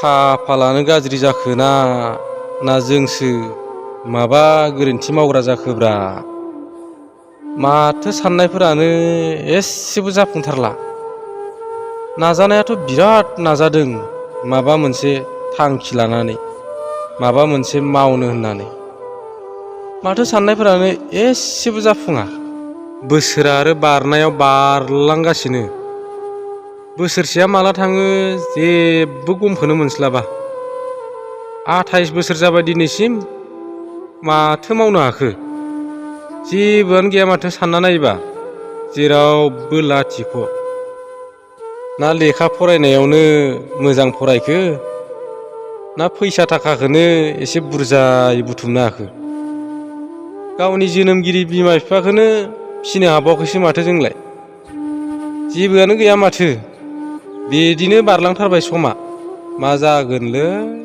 खाफालानो गाज्रि जाखोना ना जोंसो माबा गोरोन्थि मावग्रा जाखोब्रा। माथो साननायफोरानो एसेबो जाफुंथारला। नाजानायाथ' बिराद नाजादों, माबा मोनसे थांखि लानानै माबा मोनसे मावनो होननानै। माथो साननायफोरानो एसेबो जाफुङा। बोसोरा आरो बारनायाव बारलांगासिनो। बोसोरसेया माला थाङो जेबो गमखौनो मोनस्लाबा। 28 बोसोर जाबाय दिनैसिम, माथो मावनो हाखो? जेबोआनो गैया माथो सानना नायोबा, जेरावबो लाथिख'। ना लेखा फरायनायावनो मोजां फरायखो, ना फैसा थाखाखौनो एसे बुरजायै बुथुमनो हाखो। गावनि जोनोमगिरि बिमा बिफाखौनो फिसिनो हाबावाखैसो माथो जोंलाय। जेबोआनो गैया माथो। बिदिनो बारलांथारबाय समा। मा जागोनलै?